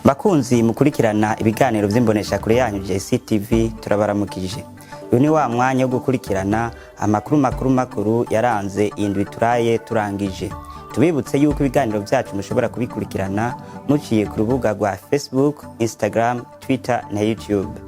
Bakunzi mukurikirana ibiganiro vy'imboneshakure yanyu JCTV, turabaramukije. Uyu ni wa mwanya wo gukurikirana amakuru makuru makuru yaranze indwi turaye turangije. Tubibutse yuko ibiganiro vyacu mushobora kubikurikirana muciye ku rubuga rwa Facebook, Instagram, Twitter na YouTube.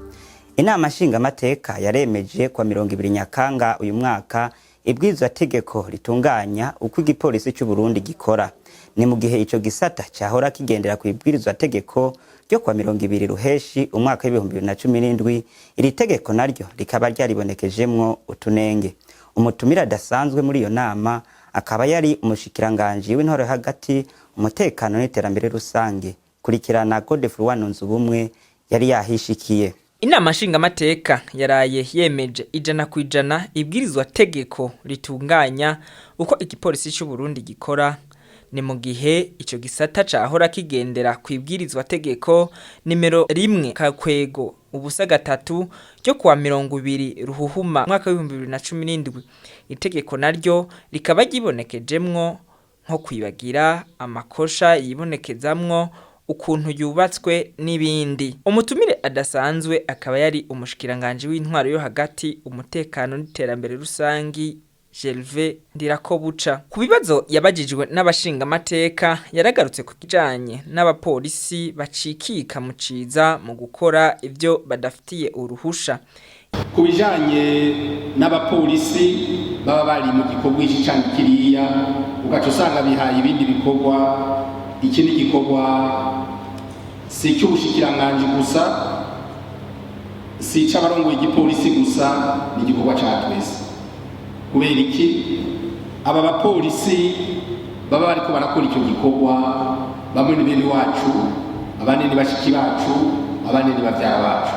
Inama nshingamateka yaremeje kwa 20 Nyakanga uyu mwaka ibwirizwa tegeko ritunganya uko igipolisi c'u Burundi gikora. Ni mu gihe ico gisata cahora kigendera ku ibwirizwa tegeko ryo kwa 20 Ruheshi umwaka w'2017. Iri tegeko naryo rikaba ryaribonekejemwo utunenge. Umutumire adasanzwe muri iyo nama akaba yari umushikiranganji w'intwaro yo hagati, umutekano n'iterambere rusange. Kurikirana Godefroid Wanunze Ubumwe yari yahishikiye. Inama nshingamateka yaraye yemeje 100% ibwirizwa tegeko ritunganya uko igipolisi c'u Burundi gikora. Ni mu gihe ico gisata cahora kigendera ku ibwirizwa tegeko nimero 1/03 ryo kuwa 20 Ruhuhuma mwaka w'2017. Itegeko naryo rikaba ryibonekejemwo nko kwibagira amakosha yibonekezamwo ukuntu yubatswe n'ibindi. Umutumire adasanzwe akaba yari umushikiranganji w'intwaro yo hagati, umutekano n'iterambere rusangi, Gervais Ndirakobuca. Ku bibazo yabajijwe n'abashingamateka, yaragarutse ku kijanye n'abapolisi bacikika mu ciza mu gukora ivyo badafitiye uruhusha. Ku bijanye n'abapolisi baba bari mu gikorwa iki canke kiriya, ugaca usanga bihaye ibindi bikorwa, iki ni igikorwa si icy'ubushikiranganji gusa, si icy'abarongoye igipolisi gusa, ni igikorwa ca twese. Kubera iki? Aba bapolisi baba bariko barakora icyo gikorwa, bamwe ni bene wacu, abandi ni bashiki bacu, abandi ni bavyara bacu.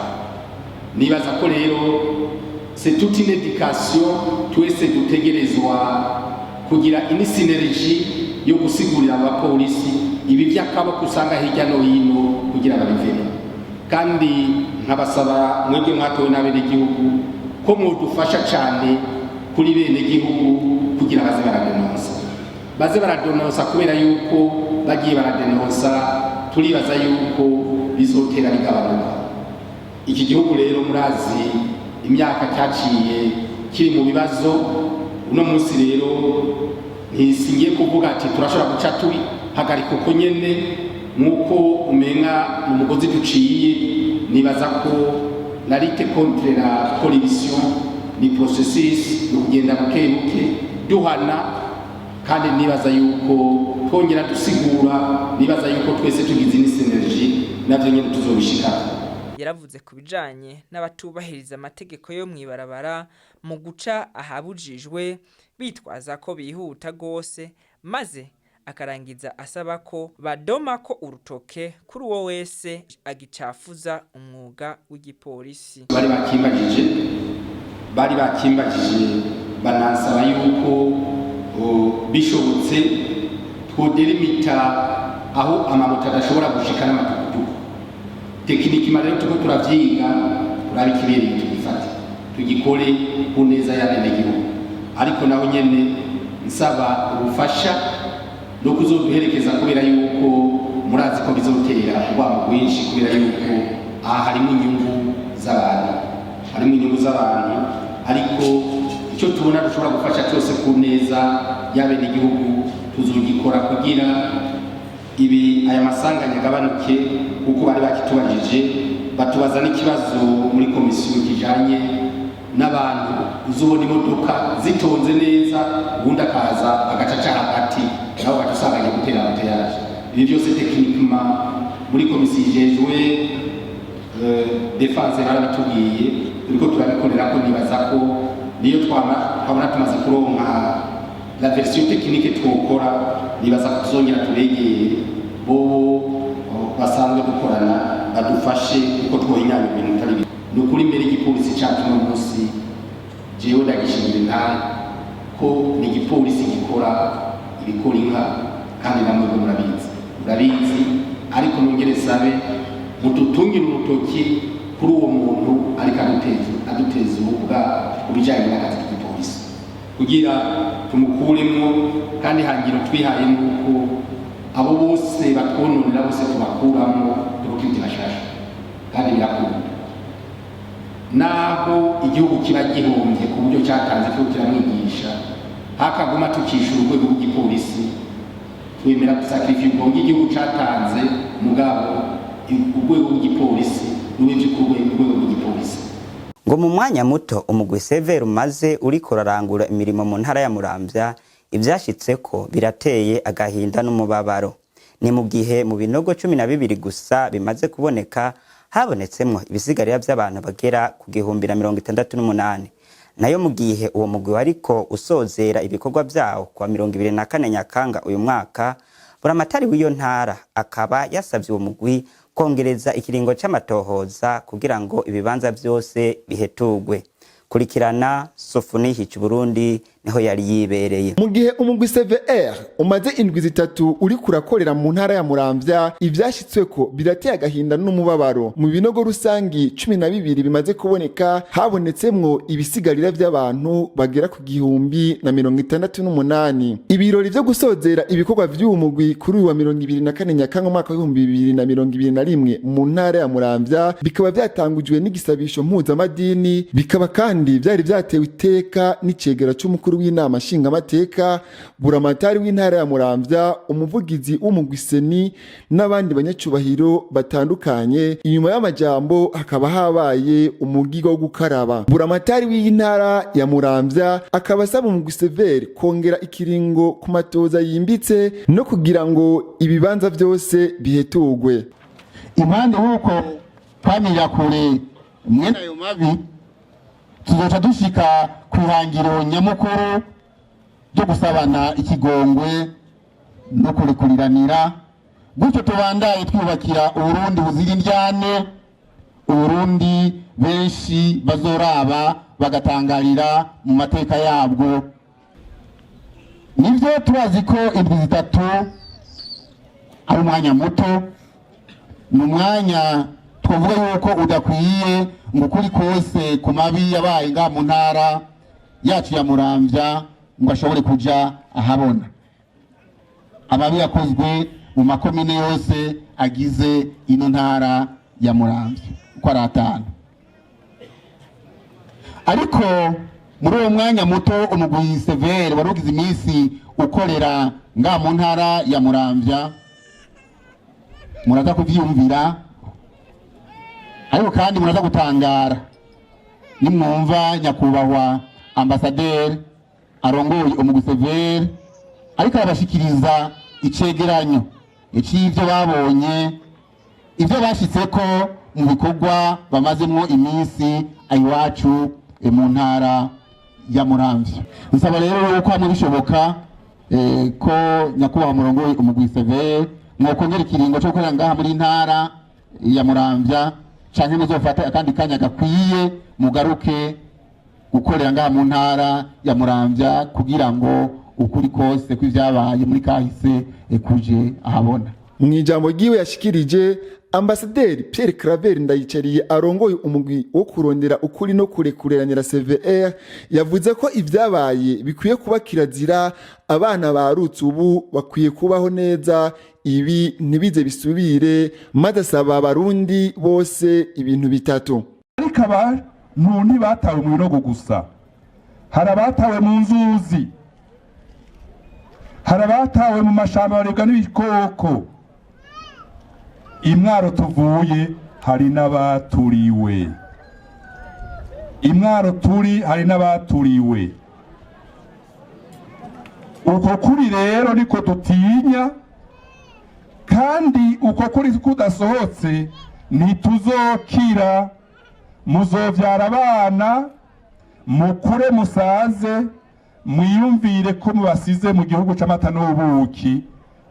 Nibaza ko rero c'est toute une éducation twese dutegerezwa kugira, une synergie yo gusigurira abapolisi ibi by'akaboko usanga hirya no hino kugira babivemo. Kandi nkabasaba mwebwe mwatowe n'abenegihugu ko mwodufasha cyane kuri bene gihugu kugira baze baradenonsa, baze baradenonsa, kubera yuko bagiye baradenonsa turibaza yuko bizotera bigabanuka. Iki gihugu rero murazi imyaka cyaciye kiri mu bibazo. Uno munsi rero ntisingiye kuvuga ati turashobora guca tubihagarika uko nyene nk'uko umenga ni umugozi duciye. Nibaza ko la lutte contre la corruption ni processus, ni ukugenda buke buke duhana. Kandi nibaza yuko twongera dusigura, nibaza yuko twese tugize une synergie navyo nyene tuzobishikako. Yaravuze ku bijanye n'abatubahiriza amategeko yo mw'ibarabara mu guca ahabujijwe bitwaza ko bihuta gose, maze akarangiza asaba ko badoma ko urutoke kuri uwo wese agicafuza umwuga w'igipolisi. Bari bakimbajije, banansaba yuko bishobotse twodelimita aho amamoto adashobora gushika n'amatukutuku. Techniquement rero turiko turavyiga, turabe ikibereye tugifate, tugikore ku neza y'abenegihugu. Ariko naho nyene nsaba ubufasha no kuzoduherekeza, kubera yuko murazi ko bizotera urwamo rwinshi, kubera yuko aha harimo inyungu z'abantu, harimo inyungu z'abantu. Ariko icyo tubona dushobora gufasha cyose ku neza y'abenegihugu tuzogikora kugira ibi aya masanganya agabanuke, kuko bari bakitubajije, batubaza n'ikibazo muri komisiyo kijanye n'abantu uzubona imodoka zitonze neza, ubundi akaza agaca aca hagati, nawe ugaca usanga agiye gutera embouteillage. Ibi byose techniquement muri komisiyo ijejwe défense barabitubwiye, turiko turabikorera ko. Nibaza ko niyo twama twabona tumaze kuronka la version technique twokora, nibaza ko tuzongera turegere bobo basanzwe dukorana badufashe kuko twohinyanya ibintu bitari bike. Ni ukuri mbere igipolisi cacu uno munsi jewe ndagishingira intahe ko ni igipolisi gikora ibikora inka, kandi namwebwe murabizi, murabizi. Ariko nongere sabe mudutungire urutoki kuri uwo muntu ariko aduteza ububwa ku bijanye n'akazi k'igipolisi kugira tumukuremwo. Kandi hangiro twihaye nuko abo bose batwononera bose tubakuramo. Turiko Naho igihugu kiba gihombye ku buryo cyatanze cyo kiramwigisha, hakaguma tukishyura urwego rw'igipolisi, twemera gusacrifier ubwo bw'igihugu cyatanze, mugabo urwego rw'igipolisi rube by'ukuri urwego rw'igipolisi. Ngo mu mwanya muto umugwi CVR umaze uriko urarangura imirimo mu ntara ya Muramvya, ivyashitseko birateye agahinda n'umubabaro. Ni mu gihe mu binogo 12 gusa bimaze kuboneka habonetsemwo ibisigarira vy'abantu bagera ku 1068. Nayo mu gihe uwo mugwi wariko usozera ibikorwa vyawo kuwa 24 Nyakanga uyu mwaka, buramatari w'iyo ntara akaba yasavye uwo mugwi kongereza ikiringo c'amatohoza kugira ngo ibibanza vyose bihetugwe. Kurikirana Sofoni Hici Burundi, niho yari yibereye. Mu gihe umugwi CVR umaze indwi 3 uri kurakorera mu ntara ya Muramvya, ivyashitsweko birateye agahinda n'umubabaro. Mu binogo rusangi 12 bimaze kuboneka habonetsemwo ibisigarira vy'abantu bagera ku 1068. Ibirori vyo gusozera ibikorwa vy'uwo mugwi kuri uyu wa 24 Nyakanga umwaka wa 2021 mu ntara ya Muramvya bikaba vyatangujwe n'igisabisho mpuzamadini, bikaba kandi vyari vyatewe iteka n'icegera c'umukuru w'inama nshingamateka, buramatari w'intara ya Muramvya, umuvugizi w'umugwi CENI n'abandi banyacubahiro batandukanye. Inyuma y'amajambo hakaba habaye umugigo wo gukaraba. Buramatari w'intara ya Muramvya akaba asaba umugwi CVR kongera ikiringo ku matoza yimbitse no kugira ngo ibibanza vyose bihetugwe. Impande y'uko kwamirira kure mwene ayo mabi, tuzoca dushika ku ihangiro nyamukuru ryo gusabana ikigongwe no kurekuriranira, gutyo tubandaye twubakira Uburundi buzira indyane, Uburundi benshi bazoraba bagatangarira mu mateka yabwo. Nibyo, turazi ko indwi 3 ari umwanya muto, ni umwanya twavuga yuko udakwiye ngo ukuri kose ku mabi yabaye ngaha mu ntara yacu ya Muramvya ngo ashobore kuja ahabona, amabi yakozwe mu makomine yose agize ino ntara ya Muramvya uko ari atanu. Ariko muri uwo mwanya muto umugwi CVR wari ugize iminsi ukorera ngaha mu ntara ya Muramvya, muraza kuvyiyumvira, ariko kandi muraza gutangara nimwumva nyakubahwa ambasaderi arongoye umugwi CVR ariko arabashikiriza icegeranyo c'ivyo babonye, ivyo bashitseko mu bikorwa bamazemwo iminsi iwacu mu ntara ya Muramvya. Nsaba rero yuko hamwe bishoboka ko nyakubahwa murongoye umugwi CVR mwokongera ikiringo cyo gukorera ngaha muri ntara ya Muramvya, canke muzofata akandi kanya gakwiye mugaruke gukorera ngaha mu ntara ya Muramvya, kugira ngo ukuri kose kw'ivyabaye muri kahise kuje ahabona. Mu ijambo ryiwe yashikirije, ambasaderi Pierre Claver Ndayicariye arongoye umugwi wo kurondera ukuri no kurekureranira CVR yavuze ko ibyabaye bikwiye kuba kirazira, abana barutse ubu bakwiye kubaho neza, ibi ntibize bisubire, maze asaba Abarundi bose ibintu bitatu. Ariko abantu ntibatawe mu binogo gusa, hari abatawe mu nzuzi, hari abatawe mu mashamba baribwa n'ibikoko. Imwaro tuvuye hari n'abaturiwe, imwaro turi hari n'abaturiwe. Uko kuri rero niko dutinya, kandi uko kuri kudasohotse ntituzokira. Muzovyara abana, mukure, musaze, mwiyumvire ko mubasize mu gihugu c'amata n'ubuki,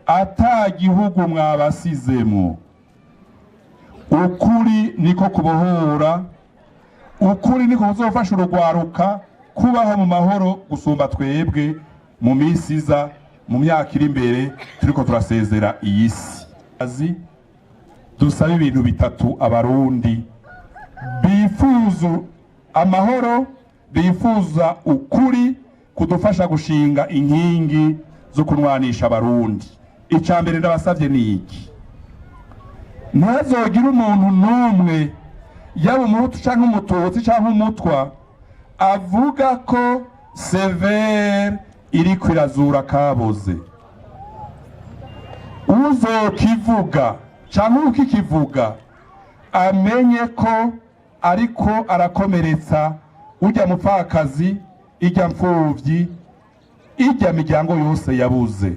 ata gihugu mwabasizemo. Ukuri niko kubohora, ukuri niko kuzofasha urugwaruka kubaho mu mahoro gusumba twebwe mu minsi iza, mu myaka iri imbere turiko turasezera iyi si. Dusaba ibintu bitatu Abarundi bifuza amahoro, bifuza ukuri kudufasha gushinga inkingi zo kunwanisha Abarundi. Icya mbere ndabasabye ni iki: ntihazogire umuntu n'umwe Yaba umuhutu canke umututsi canke umutwa, avuga ko CVR iriko irazura kaboze, uzokivuga canke ukikivuga amenye ko ariko arakomeretsa ujya mupfakazi, ijya mfuvyi, ijya miryango yose yabuze.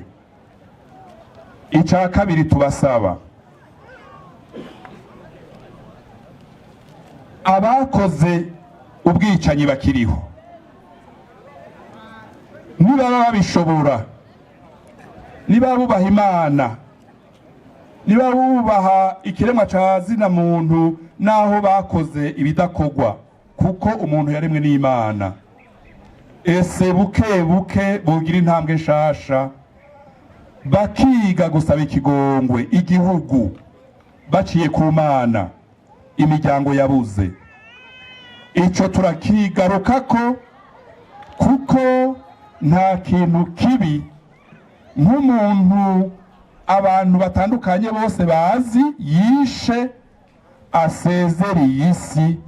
Icya kabiri tubasaba, abakoze ubwicanyi bakiriho, nibaba babishobora, niba bubaha Imana, niba bubaha ikiremwa ca zina muntu, naho bakoze ibidakogwa, kuko umuntu yaremwe n'Imana, ese buke buke bogira intambwe nshasha, bakiga gusaba ikigongwe igihugu baciye ku Mana, imiryango yabuze. Ico turakigarukako, kuko nta kintu kibi nk'umuntu abantu batandukanye bose bazi yishe asezereye isi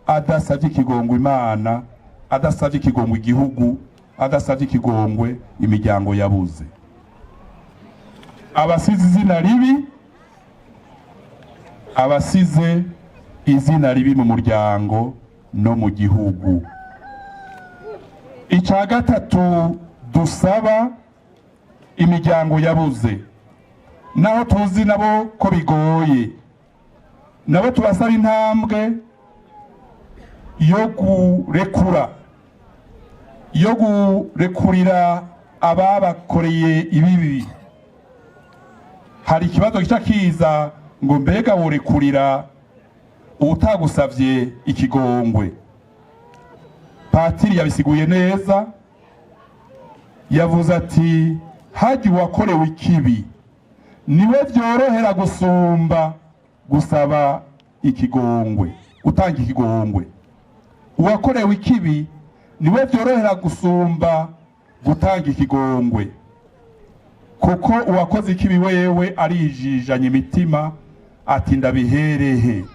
adasabye ikigongwe Imana, adasabye ikigongwe igihugu, adasabye ikigongwe imiryango yabuze. Abasize izina ribi, abasize izina ribi mu muryango no mu gihugu. Icya gatatu dusaba imiryango yabuze, naho tuzi nabo ko bigoye, nabo tubasaba intambwe yo kurekura, yo kurekurira ababakoreye ibibi. Hari ikibazo gica kiza ngo mbega worekurira utagusavye ikigongwe? Patiri yabisiguye neza, yavuze ati haji uwakorewe ikibi niwe vyorohera gusumba gusaba ikigongwe, gutanga ikigongwe. Uwakorewe ikibi niwe vyorohera gusumba gutanga ikigongwe, kuko uwakoze ikibi wewe arijijanye imitima ati ndabiherehe.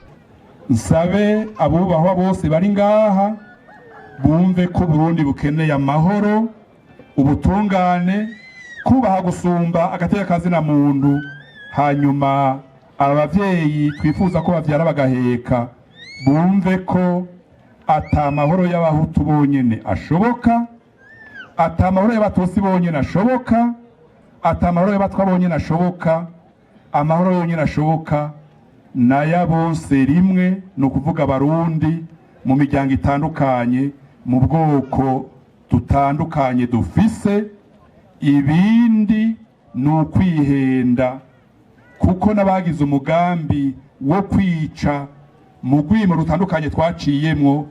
Nsabe abubahwa bose bari ngaha bumve ko Burundi bukeneye amahoro, ubutungane, kubaha gusumba agateka kazina muntu. Hanyuma abavyeyi twifuza ko bavyara bagaheka bumve ko ata mahoro y'abahutu bonyene ashoboka, ata mahoro y'abatutsi bonyene ashoboka, ata mahoro y'abatwa bonyene ashoboka. Amahoro yonyene ashoboka naya bose rimwe, ni ukuvuga abarundi mu miryango itandukanye, mu bwoko dutandukanye dufise. Ibindi ni ukwihenda, kuko n'abagize umugambi wo kwica mu rwimo rutandukanye twaciyemwo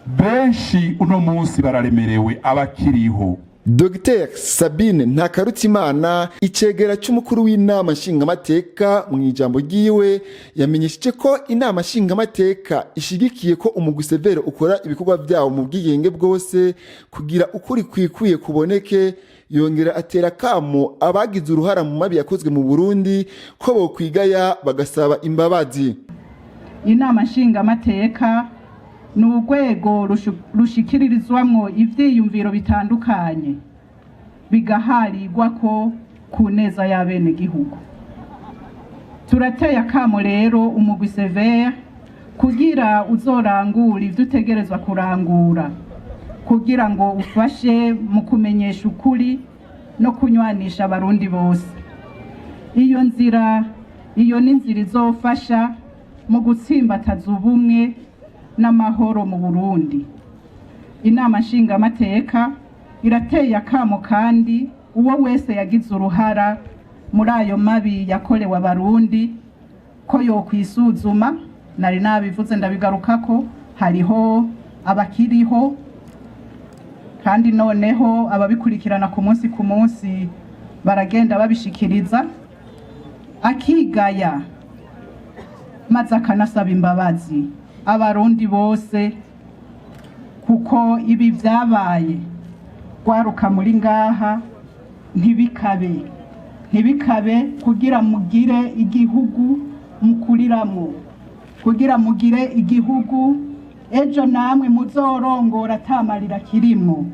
benshi uno munsi bararemerewe abakiriho. Dr Sabine Ntakarutimana, icegera c'umukuru w'inama nshingamateka, mu ijambo ryiwe yamenyesheje ko inama nshingamateka ishigikiye ko umugwi CVR ukora ibikorwa vyawo mu bwigenge bwose kugira ukuri kwikwiye kuboneke. Yongera atera kamo abagize uruhara mu mabi yakozwe mu Burundi ko bokwigaya bagasaba imbabazi. Inama nshingamateka ni urwego rushikiririzwamwo ivyiyumviro bitandukanye, bigaharirwa ko ku neza y'abenegihugu. Turateye akamo rero umugwi CVR kugira uzorangura ivyo utegerezwa kurangura, kugira ngo ufashe mu kumenyesha ukuri no kunywanisha abarundi bose. Iyo nzira, iyo ni inzira izofasha mu gutsimbataza ubumwe n'amahoro mu Burundi. Inama nshingamateka irateye akamo kandi uwo wese yagize uruhara muri ayo mabi yakorewe abarundi ko yokwisuzuma. Nari nabivuze, ndabigarukako, hariho abakiriho, kandi noneho ababikurikirana ku munsi ku munsi baragenda babishikiriza, akigaya maze akanasaba imbabazi abarundi bose, kuko ibi vyabaye rwaruka muri ngaha ntibikabe, ntibikabe, kugira mugire igihugu mukuriramwo. Kugira mugire igihugu ejo namwe muzorongora atamarira kirimwo.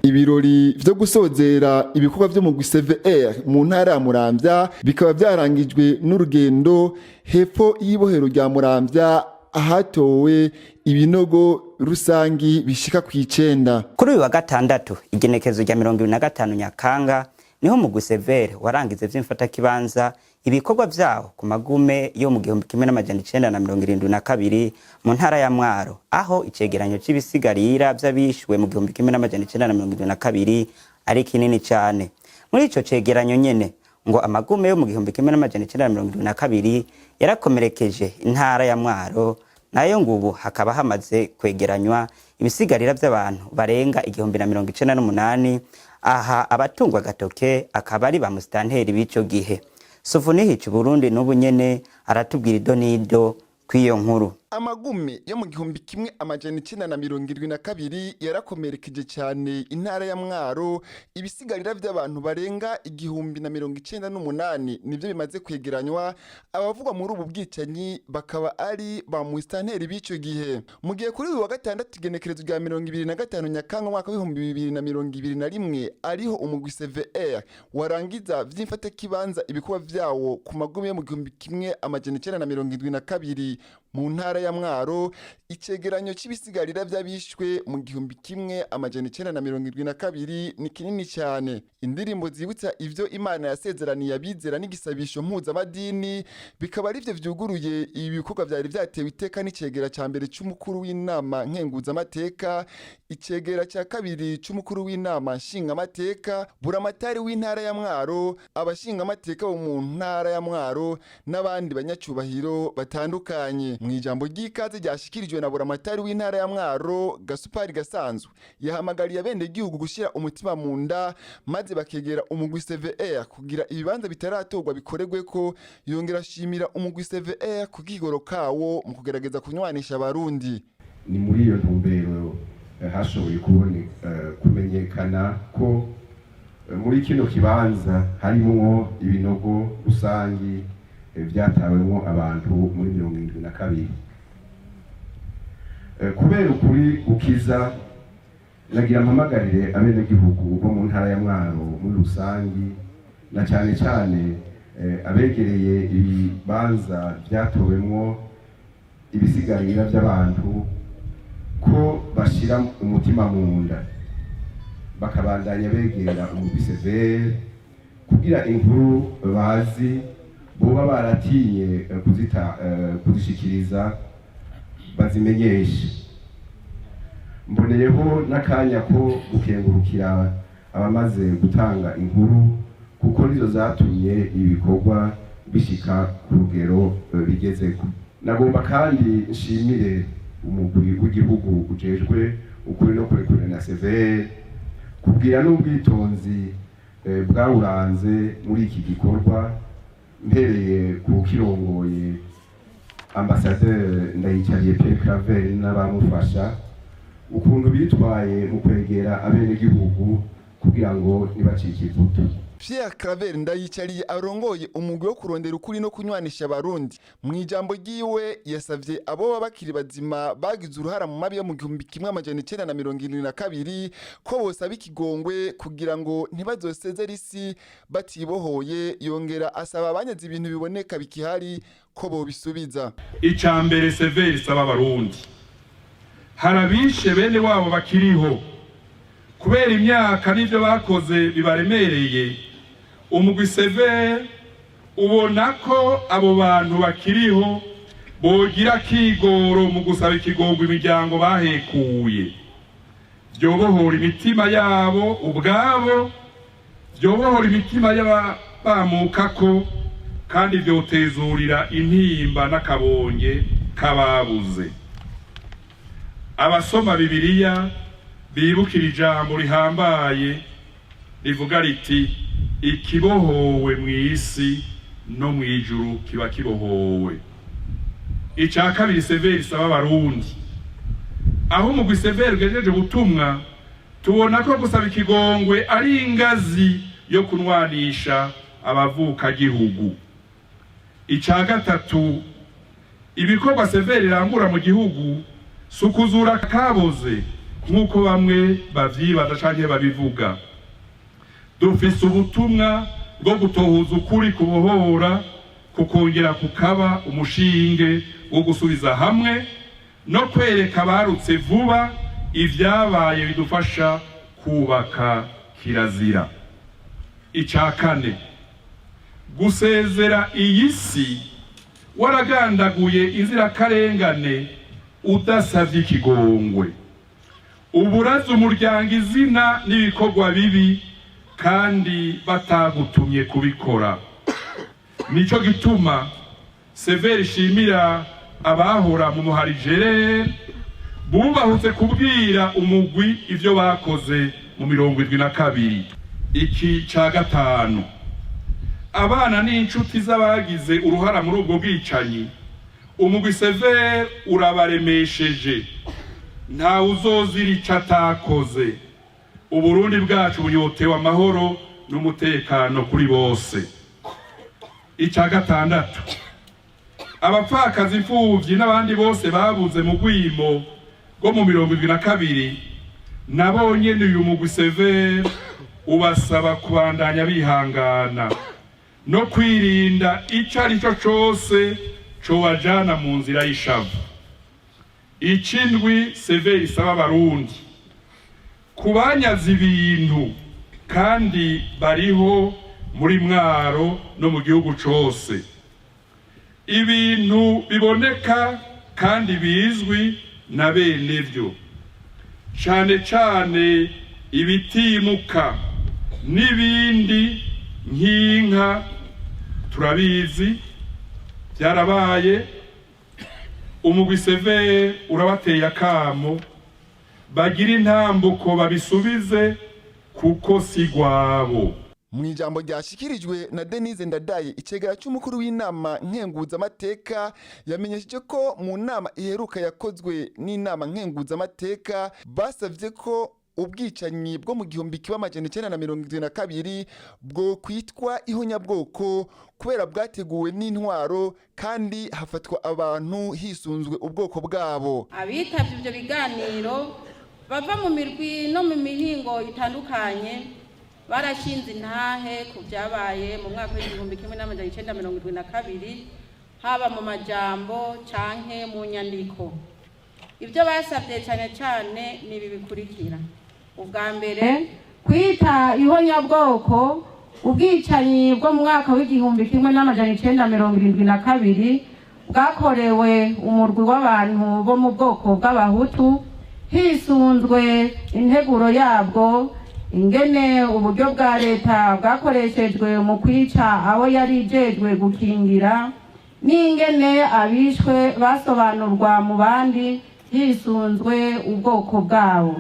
Ibirori vyo gusozera ibikorwa vyo mu CVR mu ntara ya Muramvya bikaba byarangijwe n'urugendo hepfo y'ibohero rya Muramvya, ahatowe ibinogo rusangi bishika ku 9. Kuri uyu wa gatandatu, igenekerezo rya 25 Nyakanga, niho mu CVR warangize vy'imfatakibanza ibikorwa vyawo ku magume yo mu 1972 mu ntara ya Mwaro, aho icegeranyo c'ibisigarira vy'abishwe mu 1972 ari kinini cane. Muri ico cegeranyo nyene, ngo amagume yo mu 1972 yarakomerekeje intara ya Mwaro, nayo ngubu hakaba hamaze kwegeranywa ibisigarira by'abantu barenga 1098. Aha abatungwa agatoke akaba ari ba musitanteri b'ico gihe. Sofonihica Burundi n'ubu nyene aratubwira ido n'ido kw'iyo nkuru. Amagume yo mu 1972 yarakomerekeje cyane intara ya Mwaro. Ibisigarira by'abantu barenga 1098 nibyo bimaze kwegeranywa. Abavugwa muri ubu bwicanyi bakaba ari ba musitanteri b'icyo gihe. Mu gihe kuri uyu wa gatandatu, igenekerezo rya 25 Nyakanga umwaka w'2021, ariho umugwi CVR warangiza vy'imfatakibanza ibikorwa vyawo ku magume yo mu 1972 mu ntara ya Mwaro, icegeranyo c'ibisigarira vy'abishwe mu 1972 ni kinini cyane. Indirimbo zibutsa ivyo Imana yasezeraniye abizera n'igisabisho mpuzamadini bikaba arivyo vyuguruye ibi bikorwa vyari vyatewe iteka n'icegera ca mbere c'umukuru w'inama nkenguzamateka, icegera ca kabiri c'umukuru w'inama nshingamateka, buramatari w'intara ya Mwaro, abashingamateka bo mu ntara ya Mwaro n'abandi banyacubahiro batandukanye. Mu ijambo ry'ikaze ryashikirijwe na buramatari w'intara ya Mwaro, Gasupari Gasanzwe, yahamagariye abenegihugu gushyira umutima mu nda maze bakegera umugwi CVR kugira ibibanza bitaratorwa bikoregwe ko. Yongera ashimira umugwi CVR ku kigoro kawo mu kugerageza kunywanisha Abarundi. Ni muri iyo ntumbero hashoboye kumenyekana ko muri kino kibanza harimwo ibinogo rusangi vyatawemwo abantu muri 72. Kubera ukuri gukiza, nagira mpamagarire abenegihugu bo mu ntara ya Mwaro muri rusangi, na cyane cyane abegereye ibibanza vyatowemwo ibisigarira by'abantu, ko bashira umutima mu nda bakabandanya begera umugwi CVR kugira inkuru bazi boba baratinye kuzishikiriza bazimenyeshe. Mboneyeho n'akanya ko gukengurukira abamaze gutanga inkuru, kuko nizo zatumye ibikorwa bishika ku rugero bigezeko. Nagomba kandi nshimire umugwi w'igihugu ujejwe ukuri no kurekurana na CVR kubwira n'ubwitonzi bwawuranze muri iki gikorwa, mpereye ku kirongoye, ambasaderi Ndayicariye Pierre Claver, n'abamufasha, ukuntu bitwaye mu kwegera abenegihugu kugira ngo ntibacike ivutu. Pierre Claver Ndayicariye arongoye umugwi wo kurondera ukuri no kunywanisha Abarundi, mu ijambo ryiwe yasavye abo baba bakiri bazima bagize uruhara mu mabi yo mu 1972 ko bosaba ikigongwe kugira ngo ntibazosezere isi batibohoye. Yongera asaba abanyaze ibintu biboneka bikihari ko bobisubiza. Icya mbere CVR isaba Abarundi: hari abishe bene wabo bakiriho. Kubera imyaka n'ibyo bakoze bibaremereye, umugwi CVR ubona ko abo bantu bakiriho bogira akigoro mu gusaba ikigongo imiryango bahekuye. Byobohora imitima yabo ubwabo, byobohora imitima y'ababamukako, kandi vyotezurira intimba n'akabonge k'ababuze. Abasoma Bibiliya bibukira ijambo rihambaye rivuga riti: "Ikibohowe mu isi no mu ijuru kiba kibohowe." Icya kabiri CVR isaba Abarundi: aho umugwi CVR ugejeje ubutumwa, tubona ko gusaba ikigongwe ari ingazi yo kunwanisha abavukagihugu. Icya gatatu Ibikorwa CVR irangura mu gihugu si ukuzura kaboze nk'uko bamwe bavyibaza canke babivuga. Dufise ubutumwa bwo gutohuza ukuri kubohora, kukongera kukaba umushinge wo gusubiza hamwe no kwereka abarutse vuba ivyabaye bidufasha kubaka kirazira. Ica kane, gusezera iyi si waragandaguye inzirakarengane udasavye ikigongwe, uburaza umuryango izina n'ibikorwa bibi kandi batagutumye kubikora. Nico gituma CVR ishimira abahora mu muharijerere bubahutse kubwira umugwi ivyo bakoze mu 72. Iki ca gatanu, abana n'inshuti z'abagize uruhara muri ubwo bwicanyi, umugwi CVR urabaremesheje: ntawe uzozira ico atakoze. Uburundi bwacu bunyotewe amahoro n'umutekano kuri bose. Ica gatandatu, abapfakazi, imfuvyi n'abandi bose babuze mu rwimo rwo mu 72, nabo nyene uyu mugwi CVR ubasaba kubandanya bihangana no kwirinda ico ari cyo cose cobajana mu nzira y'ishavu. Ikindwi, CVR isaba abarundi kubanyaza ibintu kandi bariho muri Mwaro no mu gihugu cose, ibintu biboneka kandi bizwi na bene vyo, cane cane ibitimuka n'ibindi nk'inka, turabizi byarabaye. Umugwi CVR urabateye akamo bagira intambuko babisubize kuko si gwabo. Mu ijambo ryashikirijwe na Denise Ndadaye, icegera cy'umukuru w'inama nkenguzamateka, yamenyesheje ko mu nama iheruka yakozwe n'inama nkenguzamateka basavye ko ubwicanyi bwo mu 1972 bwo kwitwa ihonyabwoko kubera bwateguwe n'intwaro kandi hafatwa abantu hisunzwe ubwoko bwabo. Abitavye ivyo biganiro bava mu mirwi no mu mihingo itandukanye barashinze intahe ku byabaye mu mwaka w'1972, haba mu majambo canke mu nyandiko. Ibyo basabye cyane cyane ni ibi bikurikira: ubwa mbere, kwita ihonyabwoko ubwicanyi bwo mu mwaka w'1972 bwakorewe umurwi w'abantu bo mu bwoko bw'abahutu, hisunzwe integuro yabwo, ingene uburyo bwa leta bwakoreshejwe mu kwica abo yari ijejwe gukingira, n'ingene abishwe basobanurwa mu bandi hisunzwe ubwoko bwabo.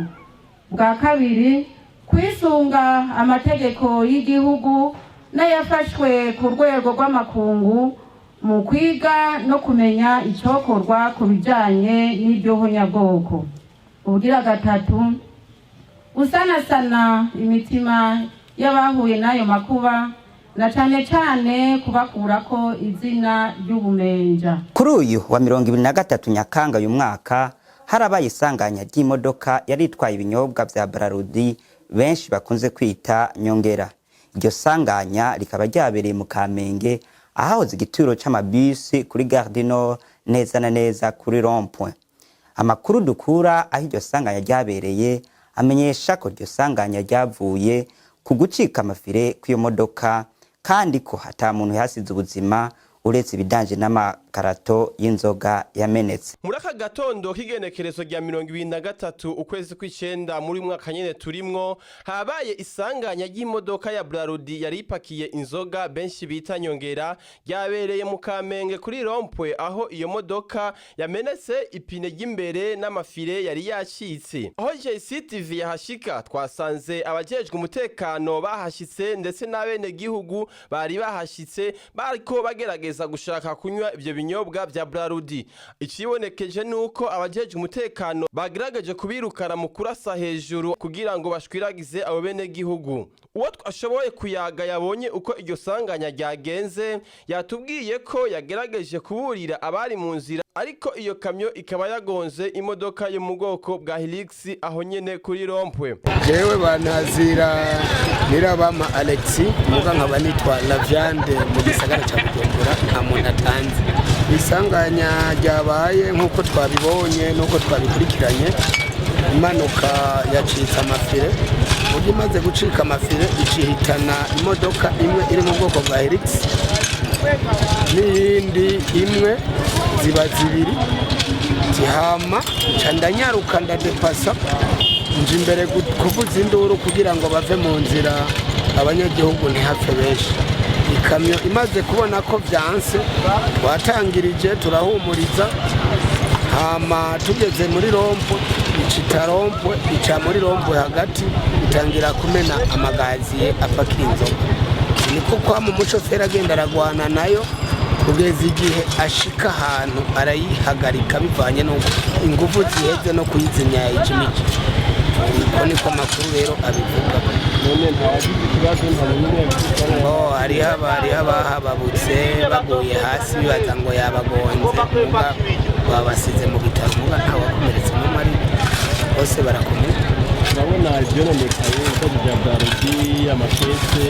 Bwa kabiri, kwisunga amategeko y'igihugu n'ayafashwe ku rwego rw'amakungu mu kwiga no kumenya icokorwa ku bijanye n'iryo honyabwoko. Ubugira gatatu, gusanasana imitima y'abahuye n'ayo makuba, na cane cane kubakurako izina ry'ubumenja. Kuri uyu wa 23 Nyakanga uyu mwaka harabaye isanganya ry'imodoka yari itwaye ibinyobwa vya Brarudi benshi bakunze kwita Nyongera. Iryo sanganya rikaba ryabereye mu Kamenge, ahahoze igituro c'amabisi kuri Gare du Nord, neza na neza kuri rond-point. Amakuru dukura aho iryo sanganya ryabereye amenyesha ko iryo sanganya ryavuye ku gucika amafire kw'iyo modoka, kandi ko ata muntu yahasize ubuzima uretse ibidanje n'amakarato y'inzoga yamenetse. Muri aka gatondo k'igenekerezo rya 23 ukwezi kw'icenda muri mwaka nyene turimwo, habaye isanganya ry'imodoka ya Brarudi yari ipakiye inzoga benshi bita Nyongera. Ryabereye mu Kamenge kuri rond-point, aho iyo modoka yamenetse ipine ry'imbere n'amafire yari yacitse. Aho JCTV yahashika, twasanze abajejwe umutekano bahashitse, ndetse n'abene gihugu bari bahashitse bariko bagerageza gushaka kunywa ivyo. binyobwa vya Brarudi. Icibonekeje nuko abajejwe umutekano bagerageje kubirukana mu kurasa hejuru kugira ngo bashwiragize abo bene gihugu. Uwo twashoboye kuyaga yabonye uko iryo sanganya ryagenze, yatubwiye ko yagerageje kuburira abari mu nzira, ariko iyo kamyo ikaba yagonze imodoka yo mu bwoko bwa Hilux aho nyene kuri rond-point. Jewe bantazira Nirabama Alexi, muga nkaba nitwa Laviande mu gisagara ca Bujumbura. Nta muntu atanze isanganya ryabaye nk'uko twabibonye n'uko twabikurikiranye. Impanuka yacitse amafire, uburyo imaze gucika amafire icihitana imodoka imwe iri mu bwoko bwa Hilux n'iyindi imwe, ziba zibiri zihama. Nca ndanyaruka, ndadepasa, nje imbere kuvuza induru kugira ngo bave mu nzira, abanyagihugu ntihapfe benshi. Ikamyo imaze kubona ko byanse, twatangirije turahumuriza, hama tugeze muri rond-point icita rond-point, ica muri rond-point hagati, itangira kumena amagaziye apakira inzoga. Niko kwama umushoferi agenda aragwana nayo kugeza igihe ashika ahantu arayihagarika, bivanye n'uko ingufu ziheze no kuyizimya yayijimije. Uko niko amakuru rero abivuga. Oh, hariho abahababutse baguye hasi bibaza ngo yabagonze, muga babasize mu bitaro, muga ntawakomeretse n'umwe, ari bose barakomeye. Urabona ibyononekaye, ibibazo bya Brarudi, amakese?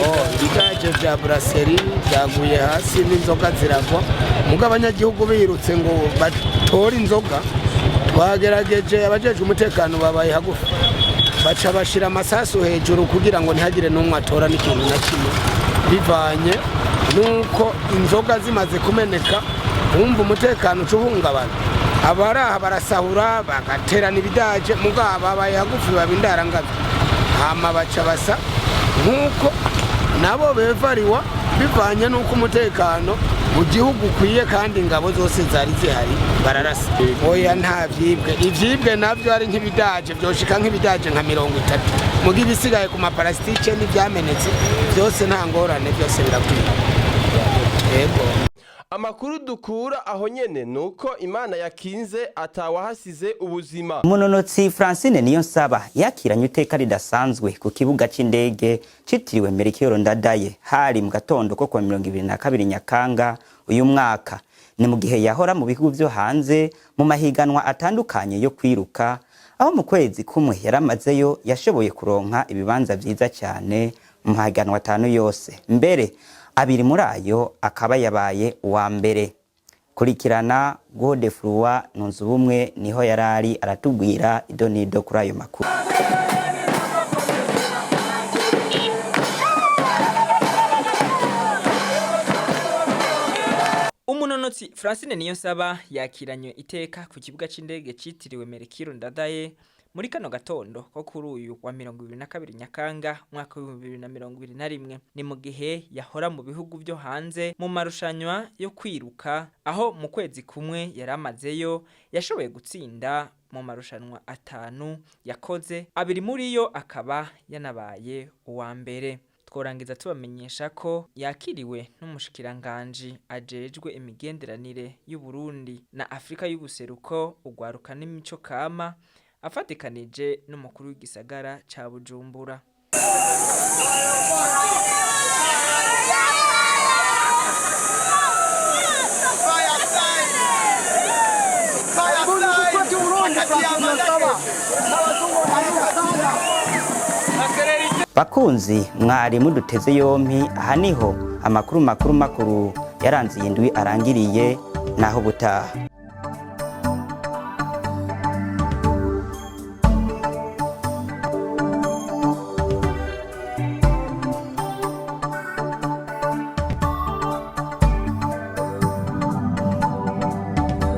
Oh, ibigaje bya brasserie byaguye hasi n'inzoga ziragwa, muga abanyagihugu birutse ngo batore inzoga. Twagerageje, abajejwe umutekano babaye hagufi, baca bashira amasasu hejuru kugira ngo ntihagire n'umwe atora n'ikintu na kimwe, bivanye nuko inzoga zimaze kumeneka wumva umutekano uca uhungabana, abaraha barasahura bagaterana ibidaje. Mugabo babaye hagufi baba indarangavyo, hama baca basa nk'uko nabo bevariwa, bivanye n'uko umutekano mu gihugu ukwiye kandi ingabo zose zari zihari, bararasa. Oya, nta vyibwe. Ivyibwe navyo ari nk'ibidaje vyoshika nk'ibidaje nka 30, muga ibisigaye ku maparasitike n'ivyamenetse byose nta ngorane, byose birakwiye, yego. Amakuru dukura aho nyene nuko Imana yakinze atawahasize ubuzima. Umunonotsi Francine Niyonsaba yakiranye iteka ridasanzwe ku kibuga c'indege citiriwe Melchior Ndadaye, hari mu gatondo ko kuwa 22 Nyakanga uyu mwaka. Ni mu gihe yahora mu bihugu vyo hanze mu mahiganwa atandukanye yo kwiruka, aho mu kwezi kumwe yaramazeyo yashoboye kuronka ibibanza vyiza cyane mu mahiganwa atanu yose, mbere abiri muri ayo akaba yabaye uwa mbere. Kurikirana Godefroid Nunzubumwe niho yarari, aratubwira idonido kuri ayo makuru. Umunonotsi Francine Niyonsaba yakiranywe iteka ku kibuga c'indege citiriwe Melchior Ndadaye muri kano gatondo ko kuri uyu wa 22 Nyakanga umwaka w'2021. Ni mu gihe yahora mu bihugu vyo hanze mu marushanywa yo kwiruka, aho mu kwezi kumwe yaramazeyo yashoboye gutsinda mu marushanwa atanu yakoze, abiri muri yo akaba yanabaye uwa mbere. Tworangiza tubamenyesha ko yakiriwe n'umushikiranganji ajejwe imigenderanire y'u Burundi na Afrika y'ubuseruko, ugwaruka n'imico kama, afatikanije n'umukuru w'igisagara ca Bujumbura. Bakunzi mwari muduteze yompi, aha niho amakuru makuru makuru yaranze iyi ndwi arangiriye. Naho butaha.